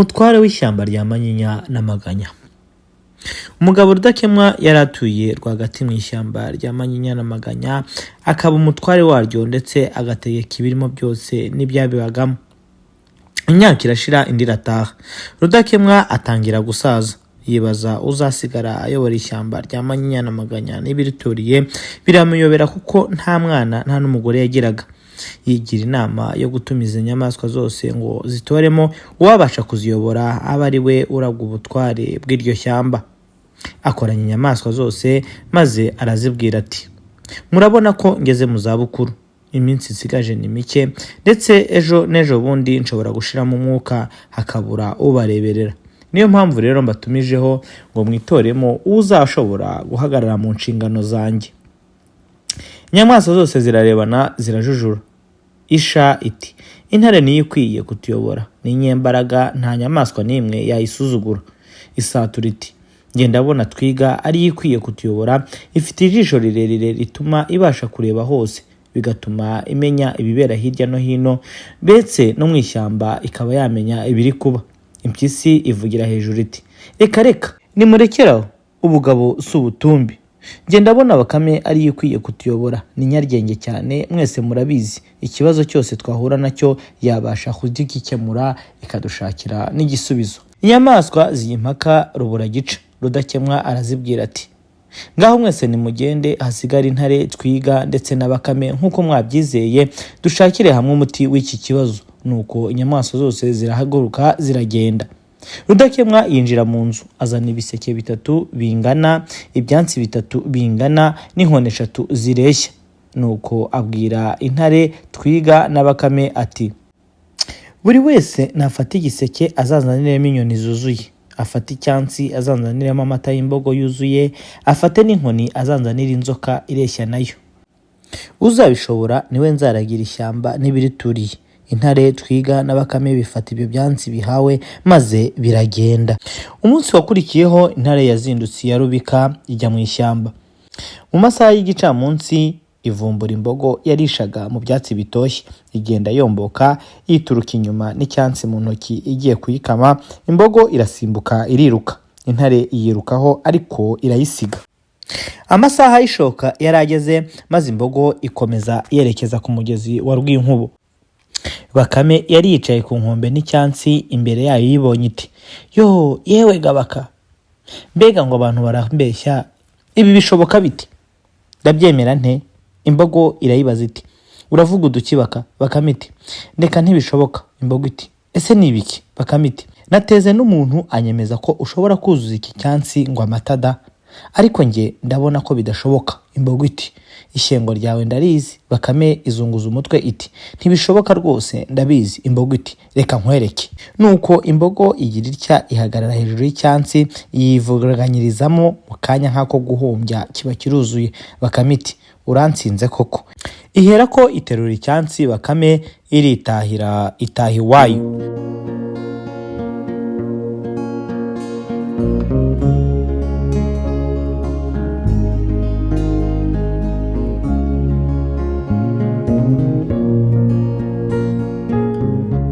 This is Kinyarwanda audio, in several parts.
Umutware w'ishyamba rya Manyinya n'Amaganya. Umugabo Rudakemwa yari atuye rwagati mu ishyamba rya Manyinya n'Amaganya, akaba umutware waryo ndetse agategeka ibirimo byose n'ibyabibagamo. Imyaka irashira indi irataha, Rudakemwa atangira gusaza, yibaza uzasigara ayobora ishyamba rya Manyinya n'Amaganya n'ibirituriye, biramuyobera kuko nta mwana nta n'umugore yagiraga. Yigira inama yo gutumiza inyamaswa zose ngo zitoremo uwabasha kuziyobora abe ari we uragwa ubutware bw'iryo shyamba. Akoranya inyamaswa zose maze arazibwira ati: "Murabona ko ngeze mu zabukuru, iminsi nsigaje ni mike, ndetse ejo n'ejo bundi nshobora gushiramo umwuka hakabura ubareberera. Niyo mpamvu rero mbatumijeho ngo mwitoremo uzashobora guhagarara mu nshingano zanjye." Inyamaswa zose zirarebana zirajujura. Isha iti: "Intare niyo ikwiye kutuyobora, ni inyembaraga, nta nyamaswa n'imwe yayisuzugura." Isatura iti: "Njye ndabona Twiga ariyo ikwiye kutuyobora, ifite ijisho rirerire rituma ibasha kureba hose, bigatuma imenya ibibera hirya no hino, ndetse no mu ishyamba ikaba yamenya ibiri kuba." Impyisi ivugira hejuru iti: "Reka reka, nimurekeraho, ubugabo si ubutumbi. Njye ndabona Bakame ariyo ikwiye kutuyobora, ni nyaryenge cyane, mwese murabizi, ikibazo cyose twahura nacyo yabasha kugikemura ikadushakira n'igisubizo." Inyamaswa zijya impaka rubura gica. Rudakemwa arazibwira ati: "Ngaho mwese nimugende, hasigare intare, Twiga ndetse na Bakame nk'uko mwabyizeye, dushakire hamwe umuti w'iki kibazo." Nuko inyamaswa zose zirahaguruka ziragenda. Rudakemwa yinjira mu nzu, azana ibiseke bitatu bingana, ibyansi bitatu bingana n'inkoni eshatu zireshya. Nuko abwira intare, Twiga na Bakame ati: "Buri wese nafata igiseke azazaniremo inyoni zuzuye, afate icyansi azanzaniremo amata y'imbogo yuzuye, afate n'inkoni azanzanire inzoka ireshya nayo. Uzabishobora niwe nzaragira ishyamba n'ibirituriye." Intare, Twiga na Bakame bifata ibyo byansi bihawe maze biragenda. Umunsi wakurikiyeho intare yazindutse iya rubika ijya mu ishyamba. Mu masaha y'igicamunsi ivumbura imbogo yarishaga mu byatsi bitoshye, igenda yomboka yituruka inyuma n'icyansi mu ntoki igiye kuyikama. Imbogo irasimbuka iriruka, intare iyirukaho ariko irayisiga. Amasaha y'ishoka yari ageze, maze imbogo ikomeza yerekeza ku mugezi wa Rwinkubo. Bakame yari yicaye ku nkombe n'icyansi imbere yayo, yibonye iti: "Yo yewe gabaka, mbega ngo abantu barambeshya, ibi bishoboka bite? Ndabyemera nte?" Imbogo irayibaza iti: "Uravuga uduki Baka?" Bakame iti: "Ndeka, ntibishoboka." Imbogo iti: "Ese ni ibiki?" Bakame iti: "Nateze n'umuntu anyemeza ko ushobora kuzuza iki cyansi ngo amata da, ariko njye ndabona ko bidashoboka." Imbogo iti: "Ishyengo ryawe ndarizi." Bakame izunguza umutwe iti: "Ntibishoboka rwose, ndabizi." Imbogo iti: "Reka nkwereke." Nuko imbogo igira itya ihagarara hejuru y'icyansi, yivuganyirizamo, mu kanya nk'ako guhumbya kiba kiruzuye. Bakame iti: "Urantsinze koko." Ihera ko iterura icyansi, Bakame iritahira itaha iwayo.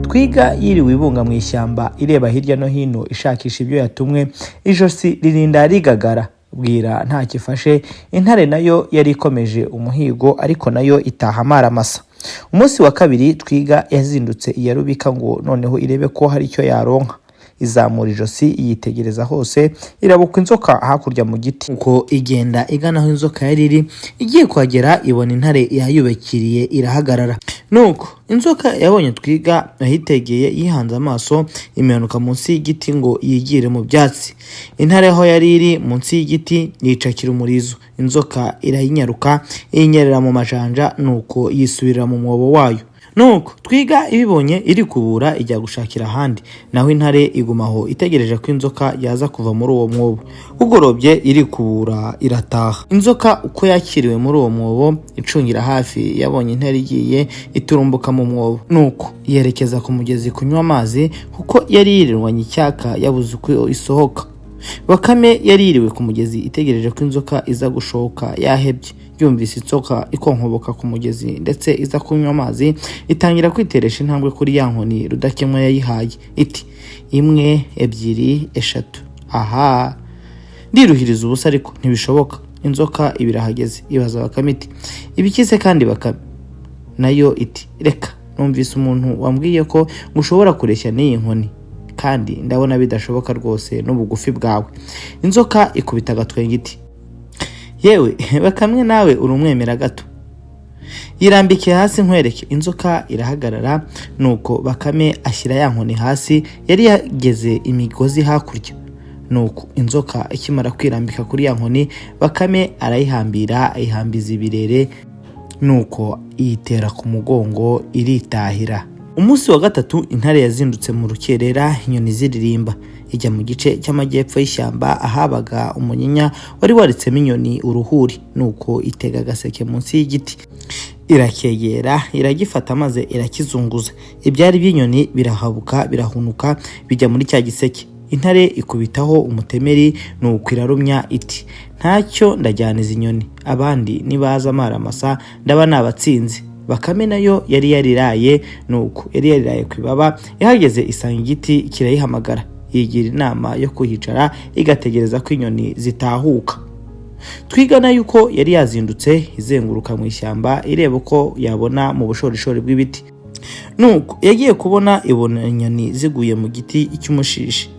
Twiga yiriwe ibunga mu ishyamba ireba hirya no hino ishakisha ibyo yatumwe, ijosi ririnda rigagara, bwira ntacyo ifashe. Intare nayo yari ikomeje umuhigo ariko nayo itaha amaramasa. Umunsi wa kabiri Twiga yazindutse iya rubika ngo noneho irebe ko hari icyo yaronka. Izamura ijosi yitegereza hose, irabukwa inzoka hakurya mu giti. Nuko igenda igana aho inzoka yari iri, igiye kuhagera ibona intare yayubakiriye irahagarara. Nuko inzoka yabonye Twiga ahitegeye yihanze amaso, imanuka munsi y'igiti ngo yigire mu byatsi. Intare aho yari iri munsi y'igiti yicakira umurizo, inzoka irayinyaruka iyinyerera mu majanja, nuko yisubirira mu mwobo wayo. Nuko Twiga ibibonye irikubura ijya gushakira ahandi, naho intare iguma aho itegereje ko inzoka yaza kuva muri uwo mwobo. Bugorobye irikubura irataha. Inzoka uko yakiriwe muri uwo mwobo icungira hafi, yabonye intare igiye iturumbuka mu mwobo, nuko yerekeza ku mugezi kunywa amazi kuko yari yirirwanye icyaka yabuze uko isohoka. Bakame yari yiriwe ku mugezi itegereje ko inzoka iza gushoka yahebye. Yumvise inzoka ikonkoboka ku mugezi ndetse iza kunywa amazi, itangira kwiteresha intambwe kuri ya nkoni Rudakemwa yayihaye, iti: "Imwe, ebyiri, eshatu, aha ndiruhiriza ubusa ariko ntibishoboka." Inzoka iba irahageze, ibaza Bakame iti: "Ibiki se kandi, Bakame?" Nayo iti: "Reka, numvise umuntu wambwiye ko ngo ushobora kureshya n'iyi nkoni, kandi ndabona bidashoboka rwose n'ubugufi bwawe." Inzoka ikubita agatwenge iti: "Yewe Bakame, nawe uri umwemera gato, yirambikiye hasi nkwereke." Inzoka irahagarara, nuko Bakame ashyira ya nkoni hasi yari yageze imigozi hakurya. Nuko inzoka ikimara kwirambika kuri ya nkoni, Bakame arayihambira, ayihambiza ibirere, nuko iyitera ku mugongo iritahira. Umunsi wa gatatu intare yazindutse mu rukerera inyoni ziririmba, ijya mu gice cy'amajyepfo y'ishyamba ahabaga umunyinya wari waritsemo inyoni uruhuri. Nuko itega agaseke munsi y'igiti, irakegera, iragifata maze irakizunguza. Ibyari by'inyoni birahabuka, birahunuka, bijya muri cya giseke. Intare ikubitaho umutemeri, nuko irarumya iti: "Ntacyo, ndajyana izi nyoni, abandi nibaza amaramasa ndaba nabatsinze." Bakame nayo yari yariraye, nuko yari yariraye ku ibaba, ihageze isanga igiti kirayihamagara, yigira inama yo kuhicara igategereza ko inyoni zitahuka. Twigana yuko yari yazindutse izenguruka mu ishyamba ireba uko yabona mu bushorishori bw'ibiti. Nuko yagiye kubona, ibona inyoni ziguye mu giti cy'umushishi,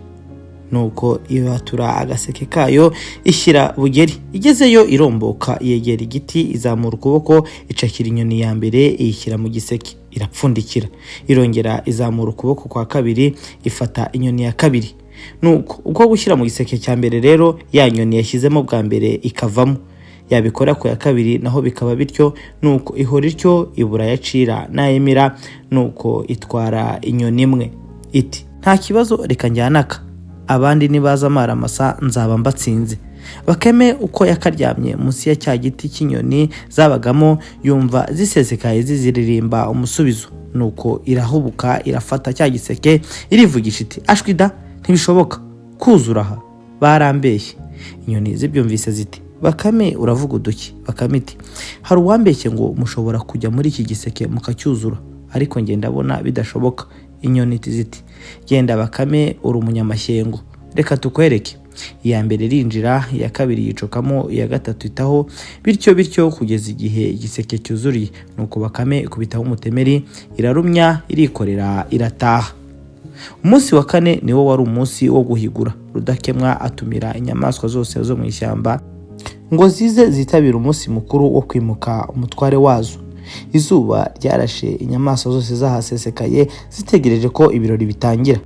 nuko ibatura agaseke kayo ishyira bugeri. Igezeyo iromboka, yegera igiti, izamura ukuboko, icakira inyoni ya mbere, iyishyira mu giseke, irapfundikira. Irongera izamura ukuboko kwa kabiri, ifata inyoni ya kabiri. Nuko uko gushyira mu giseke cya mbere rero, ya nyoni yashyizemo bwa mbere ikavamo, yabikora ku ya kabiri naho bikaba bityo. Nuko ihora ityo, ibura yacira n'ayemira. Nuko itwara inyoni imwe iti: "Nta kibazo, reka njyanaka, abandi nibaza amaramasa nzaba mbatsinze." Bakame uko yakaryamye munsi ya cya giti cy'inyoni zabagamo, yumva zisesekaye ziziririmba umusubizo. Nuko irahubuka, irafata cya giseke, irivugisha iti: "Ashwi da, ntibishoboka kuzura aha, barambeshye." Inyoni zibyumvise ziti: "Bakame, uravuga uduki?" Bakame iti: "Hari uwambeshye ngo mushobora kujya muri iki giseke mukacyuzura, ariko njye ndabona bidashoboka." Inyoni ziti: "Genda Bakame, uri umunyamashyengo, reka tukwereke." Iya mbere irinjira, iya kabiri yicokamo, iya gatatu itaho, bityo bityo kugeza igihe igiseke cyuzuriye. Nuko Bakame ikubitaho umutemeri, irarumya, irikorera, irataha. Umunsi wa kane niwo wari umunsi wo guhigura. Rudakemwa atumira inyamaswa zose zo mu ishyamba ngo zize zitabire umunsi mukuru wo kwimuka umutware wazo. Izuba ryarashe, inyamaswa zose zahasesekaye zitegereje ko ibirori bitangira.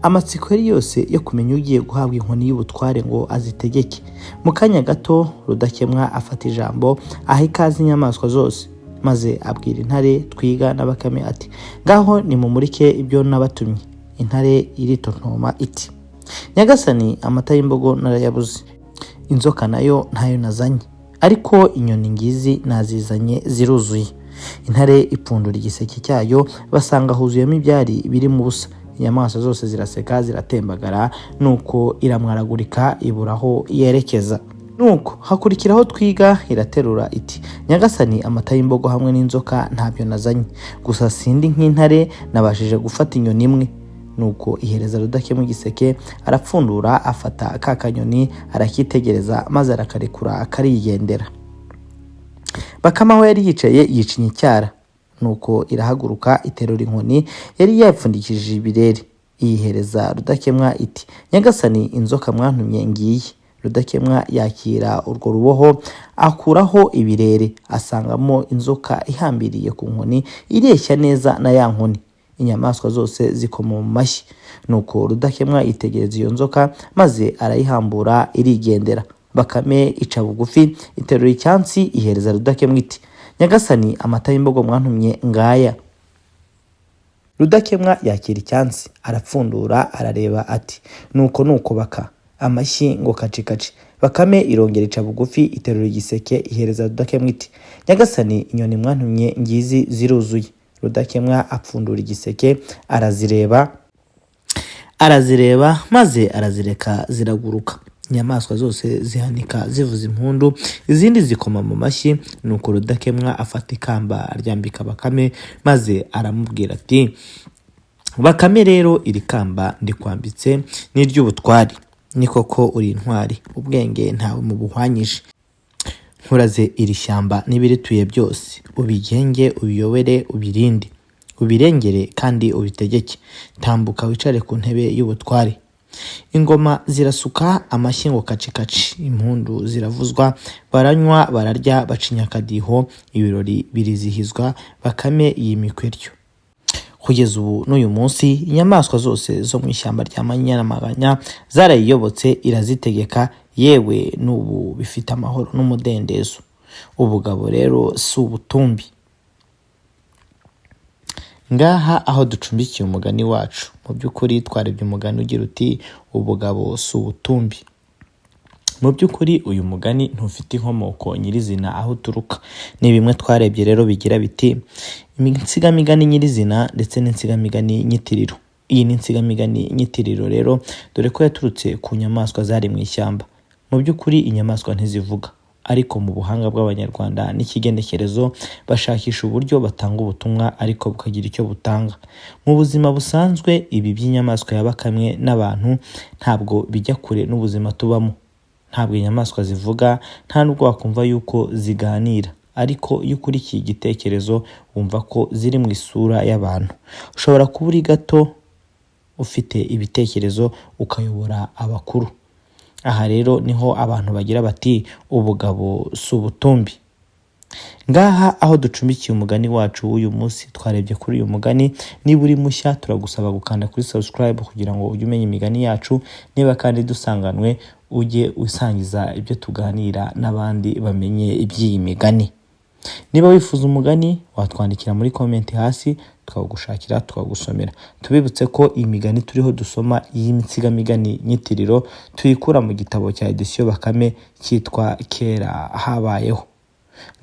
Amatsiko yari yose yo kumenya ugiye guhabwa inkoni y'ubutware ngo azitegeke. Mu kanya gato Rudakemwa afata ijambo, aha ikaze inyamaswa zose, maze abwira intare, Twiga na Bakame ati: "Ngaho nimumurike ibyo nabatumye." Intare iritontoma iti: "Nyagasani, amata y'imbogo narayabuze, inzoka nayo ntayo nazanye, ariko inyoni ngizi nazizanye ziruzuye." Intare ipfundura igiseke cyayo, basanga huzuyemo ibyari birimo ubusa. Inyamaswa zose ziraseka, ziratembagara, nuko iramwaragurika, ibura aho yerekeza. Nuko hakurikiraho Twiga, iraterura iti: "Nyagasani, amata y'imbogo hamwe n'inzoka ntabyo nazanye, gusa sindi nk'intare, nabashije gufata inyoni imwe." Nuko ihereza Rudakemwa igiseke, arapfundura, afata ka kanyoni, arakitegereza, maze arakarekura karigendera. Bakame aho yari yicaye yicinya icyara, nuko irahaguruka, iterura inkoni yari yapfundikishije ibirere, iyihereza Rudakemwa iti: "Nyagasani, inzoka mwantumye ngiyi." Rudakemwa yakira urwo ruboho, akuraho ibirere, asangamo inzoka ihambiriye ku nkoni, ireshya neza na ya nkoni. Inyamaswa zose zikoma mu mashyi. Nuko Rudakemwa yitegereza iyo nzoka, maze arayihambura, irigendera. Bakame ica bugufi, iterura icyansi, ihereza Rudakemwa iti: "Nyagasani, amata y'imbogo mwantumye ngaya." Rudakemwa yakira icyansi, arapfundura, arareba ati: "Nuko nuko baka, amashyi ngo kaci kaci." Bakame irongera ica bugufi, iterura igiseke, ihereza Rudakemwa iti: "Nyagasani, inyoni mwantumye ngizi ziruzuye." Rudakemwa apfundura igiseke, arazireba, Arazireba maze arazireka ziraguruka. Inyamaswa zose zihanika zivuza impundu, izindi zikoma mu mashyi. Nuko Rudakemwa afata ikamba aryambika Bakame, maze aramubwira ati: "Bakame rero, iri kamba ndikwambitse ni iry'ubutwari. Ni koko uri intwari, ubwenge ntawe mubuhwanyije. Nkuraze iri shyamba n'ibirituye byose, ubigenge, ubiyobore, ubirinde, ubirengere kandi ubitegeke. Tambuka wicare ku ntebe y'ubutware." Ingoma zirasuka amashyi ngo kacikaci, impundu ziravuzwa, baranywa, bararya, bacinya akadiho, ibirori birizihizwa, Bakame yimikwa ityo. Kugeza ubu n'uyu munsi inyamaswa zose zo mu ishyamba rya Manyinya na Maganya zarayiyobotse, irazitegeka, yewe n'ubu bifite amahoro n'umudendezo. Ubugabo rero si ubutumbi. Ngaha aho ducumbikiye umugani wacu. Mu by'ukuri twarebye umugani ugira uti: "Ubugabo si ubutumbi." Mu by'ukuri uyu mugani ntufite inkomoko nyirizina aho uturuka. Ni bimwe twarebye rero bigira biti: insigamigani nyirizina ndetse n'insigamigani nyitiriro. Iyi ni insigamigani nyitiriro rero, dore ko yaturutse ku nyamaswa zari mu ishyamba. Mu by'ukuri inyamaswa ntizivuga, ariko mu buhanga bw'Abanyarwanda n'ikigenekerezo bashakisha uburyo batanga ubutumwa ariko bukagira icyo butanga. Mu buzima busanzwe ibi by'inyamaswa ya Bakame n'abantu ntabwo bijya kure n'ubuzima tubamo. Ntabwo inyamaswa zivuga, nta nubwo wakumva yuko ziganira, ariko iyo ukurikiye igitekerezo wumva ko ziri mu isura y'abantu. Ushobora kuba uri gato ufite ibitekerezo ukayobora abakuru. Aha rero niho abantu bagira bati: "Ubugabo si ubutumbi." Ngaha aho ducumbikiye umugani wacu w'uyu munsi. Twarebye kuri uyu mugani. Niba uri mushya, turagusaba gukanda kuri subscribe kugira ngo ujye umenya imigani yacu. Niba kandi dusanganwe, ujye usangiza ibyo tuganira n'abandi bamenye iby'iyi migani. Niba wifuza umugani, watwandikira muri comment hasi, tukawugushakira, tukawugusomera. Tubibutse ko iyi migani turiho dusoma y'insigamigani nyitiriro tuyikura mu gitabo cya Éditions Bakame cyitwa Kera Habayeho.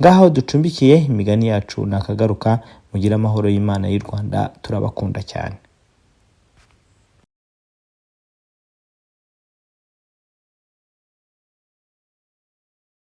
Ngaho ducumbikiye imigani yacu, ni akagaruka. Mugire amahoro y'Imana y'u Rwanda, turabakunda cyane.